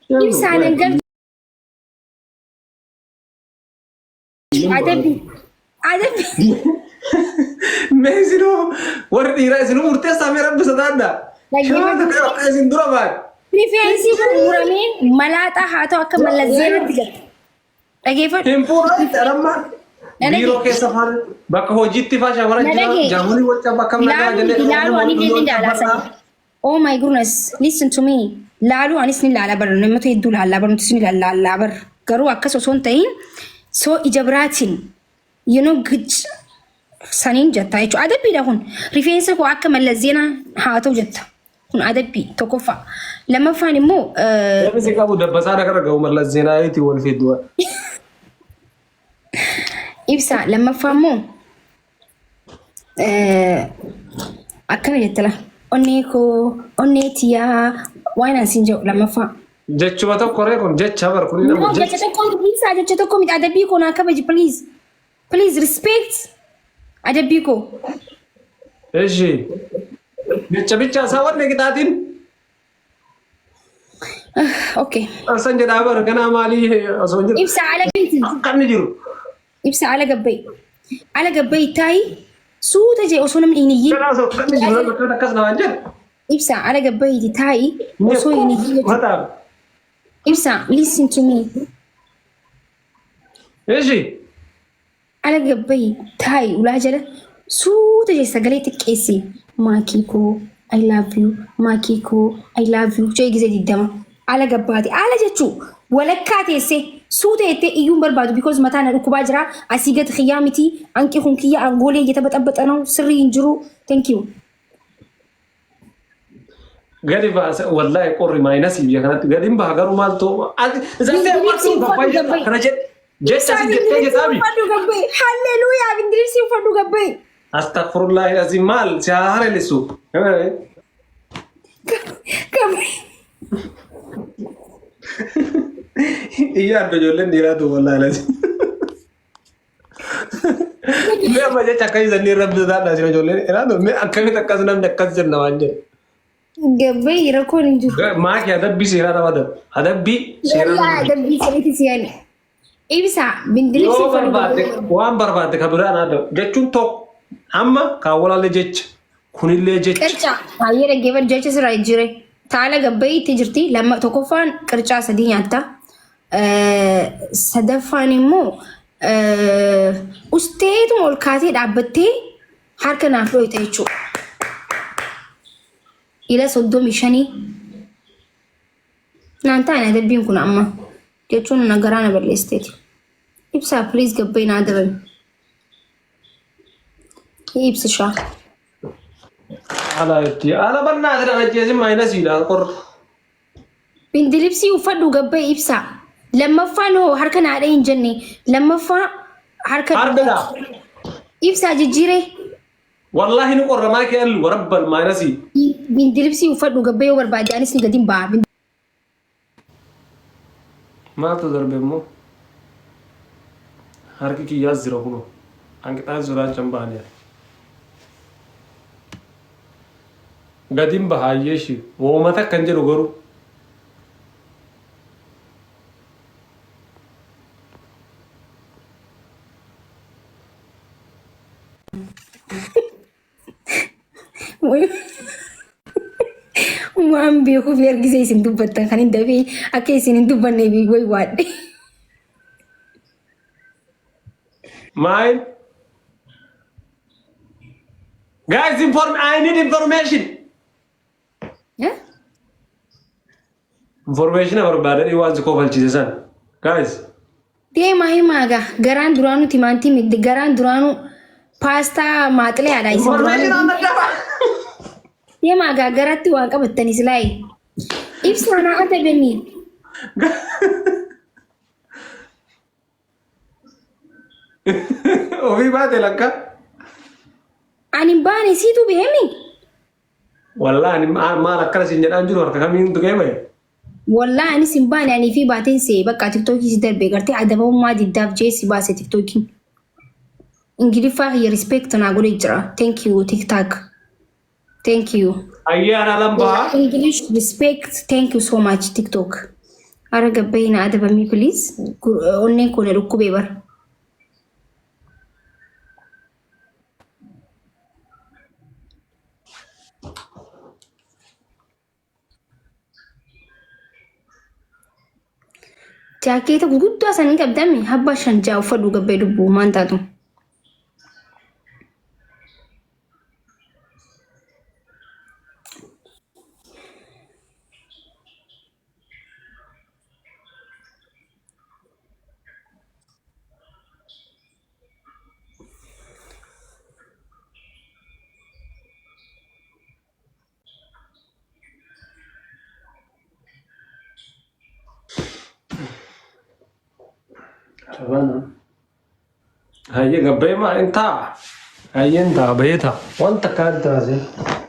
Ibsaan hin galchu. Adabbi. Adabbi. Mee isinuu warri dhiiraa isinuu murteessaa mee rabbi sodaadha. Shamarran takka akka isin dura baate. Rifeensi kun muramee malaaxaa haa ta'u akka mallas zeenaatti gala. Dhageeffadhu. Hin fuudhaa itti aramma. Na dhagee. Biiroo keessa faan bakka hojiitti faa shamarran Na jira. dhagee. Jaarmanii wal cabba akkam nagaa Laaluu jennee miti laaluu ani illee ni ilaalaa sani. Oh my goodness, listen to me. Laaluu anis ni laala bara namoota hedduu laallaa bara nutis ni laallaa bara. Garuu akkas osoo hin ta'in soo ija biraatiin you know gic saniin jetta jechuudha. Adabbiidha kun. Rifeensa koo akka mallas zeenaa haa ta'u jetta. Kun adabbii tokkoffaa. Lammaffaan immoo Namni si qabu dabbasaa dhagarra ga'u mallas zeenaawiitiin wal fiddu. Ibsa lammaffaa immoo akkana jette la onnee koo onnee tiyaa waan an siin jedhu lammaffaa. Jechuma tokko ree kun jecha bar kun No, nama jecha tokko miti ibsaa jecha tokko miti adabbii koo naa kabaji please. Please respect adabbii koo. Eshi. Jecha bicha isaa wanni qixaatiin Okay. San jedhaa bara kanaa maalii osoo hin jiru. Ibsa ala miti. Akka inni jiru. Ibsa ala gabba'i. Ala gabba'i taa'i suuta jee osoo namni hin iyyin. Kanaa osoo akka inni jiru namni akkas namaan jedhu. Ibsa ala gabba'iiti taa'i osoo hin iyyin jechuudha. Mataa. Ibsa listen to me. Eshi. Ala gabba'i taa'i ulaa jala suuta jee sagalee xiqqeessi. Maakii koo I love you maakii koo I love you jee gizee 20 ala gabbaate ala jechuu walakkaa teessee suuta jettee iyyuu hin barbaadu because mataa na dhukkubaa jira asii gad kiyyaa miti anqi kun kiyya angoolee iyyata baxabbaxanoo sirrii hin jiru thank you. Gadi baasa wallahi qorri maayinasii biyya kanatti gadi hin baha garuu maaltu ati zaftee Bindiribsii uffadhu uffadhu gabba'i. kana jedhe jecha si jettee jettaami. Uffadhu gabba'i. Halleluuyaa bindiribsii uffadhu gabba'i. Astaghfirullahi azim maal si haa harelisu. Gabba'i. Iyyaa adda ijoolleen dhiiraa tu wallahi lazim. Mee amma jecha akkasii sannii rabbi sodaadhaa isin ijoolleen ilaatu mee akkamitti akkas namni akkas jenna waan jedhu. Gabba'i rakkoon hin jiru. Maaki adabbii seeraa nama adabu. Adabbii seeraa nama Wallah adabbii sirriitti si yaani. Ibsa bindiribsii Yoo uffadhu barbaadde gabba'i. waan barbaadde ka biraan adabu jechuun tokko amma kaawwalallee jecha kunillee jecha. Qirca baay'ee dhaggeeffadhu jecha sirraa jijjiire. Taala gabba'i itti jirti. Lamma tokkoffaan qircaa sadii nyaatta. Sadaffaan immoo usteetuma ol kaatee dhaabbattee harka naaf dhooyta jechuudha. Ila 35 naan taane adabbiin kun amma jechuun na garaa na balleessiteeti. Ibsaa please gabba'i naa adabami. Ibsishaa. Ala itti ala bannaa asirra ajjeesin maayinasiidha qorra. Bindilibsii uffadhu gabba'i ibsaa. Lammaffaan hoo harka naa dhahi hin jenne. Lammaffaa harka Hardadha. Ibsaa jijjiiree. Wallaahi ni qorra maa kee allu warabbal maayinasii. Bindilibsii uffadhu gabba'i yoo barbaadde anis ni gadin ba'a. Maaltu darbe immoo? Harki kiyyaas jira kunoo. Hanqixaa sodaachan baaneera. Gadin baha hayyee ishii. Wooma takka hin jedhu garuu. Waan beekuuf ergisee isin dubbattan kan hin dafee akka isin hin dubbanne way waadhe. Maal? Guys, inform I need information. Eh? Information barbaadanii waan si kofalchiise san. Guys, Deemaa himaa gaa garaan duraanuu timaantii miti garaan duraanuu paastaa maaxileedha isin information duraanuu. on the dafa. Deemaa gaa garatti waan qabattanii silaayi. Ibsaa naa adabanii. Ofii baate lakka. Ani hin baane siitu beemi. Wallaahi ani maal akkana siin jedhaan jiru harka kamiin tuqee bahe. Wallaahi anis hin baane anii fi baateen see bakka tiktookii si darbe gartee adabamummaa diddaaf jee si baase tiktookiin. Ingiliffaa kiyya respect naa godhee jira. Thank you TikTok. Thank you. Hayyee ana alan baha. English respect. Thank you so much TikTok. Ara gabbayi na adabamii please. Onneen koo na dhukkubee bara. Jaakeeta gurguddaa san hin qabdami habba 5 6 uffadhu gabbee lubbuu maan taatu. Hayyee gabbayee maa hin taa'a. Hayyee hin taa'a bahee taa'a. Wanta akka hin taasise.